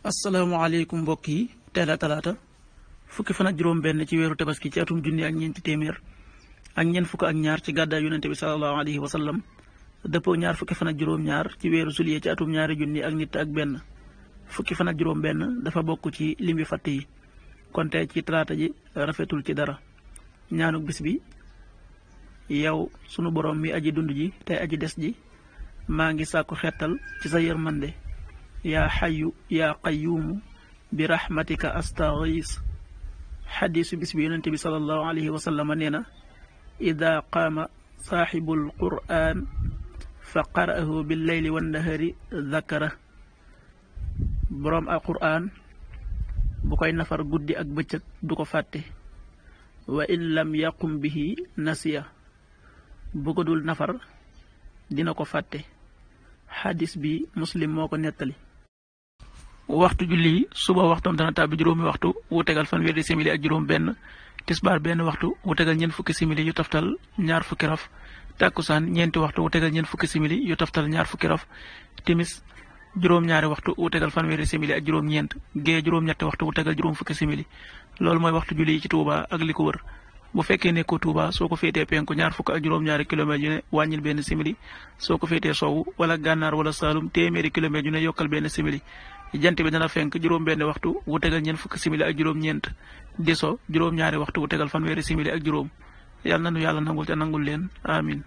asalaamaaleykum mbokk yi teel a talaata fukki fan ak juróom-benn ci weeru tabaski ci atum junni ak ñeenti téeméer ak ñeent fukk ak ñaar ci gàddaay yonente bi sallallahu alayhi wa sallam dëppoo ñaar fukki fan ak juróom-ñaar ci weeru juillet ci atum ñaari junni ak nit ak benn fukki fan ak juróom-benn dafa bokk ci lim yu fatt yi kon tey ci talaata ji rafetul ci dara ñaanuk bis bi yow sunu borom mi aji dund ji tey aji des ji maa ngi sàkku xettal ci sa yërmande yaa xayu yaa qayuumu bi rahmatika astaghis xadiisu bis bi yonente bi sallallahu alayhi wa sallam nee na ida qaama saaxibul qur'an fa qara'ahu billeyli wannahari dakara boroom al qur'an bu koy nafar guddi ak bëccëg du ko fàtte wa in lam yaqum bihi nasiya bu ko dul nafar dina ko fàtte xadis bi muslim moo ko nettali. waxtu julli suba waxtoom dana tàbbi juróomi waxtu wu tegal fanweeri simili ak juróom benn tisbaar benn waxtu wu tegal ñeent fukki simili yu taftal ñaar fukki raf tàkkusaan ñeenti waxtu wu tegal ñeent fukki simili yu taftal ñaar fukki raf timis juróom-ñaari waxtu wu tegal fanweeri simili ak juróom-ñeent gee juróom-ñetti waxtu wu tegal juróom fukki simili loolu mooy waxtu julli ci Touba ak li ko wër bu fekkee nekkoo Touba soo ko féetee penku ñaar fukk ak juróom-ñaari kilomètres yu ne wàññil benn simili soo ko féetee sowwu wala gànnaar wala saalum téeméeri kilomètres yu ne yokkal benn simili jant bi dana fenk juróom benn waxtu wu tegal ñeent fukki simili ak juróom-ñeent di so juróom-ñaari waxtu wu tegal fanweeri simili ak juróom yàlla na nu yàlla nangul te nangul leen amin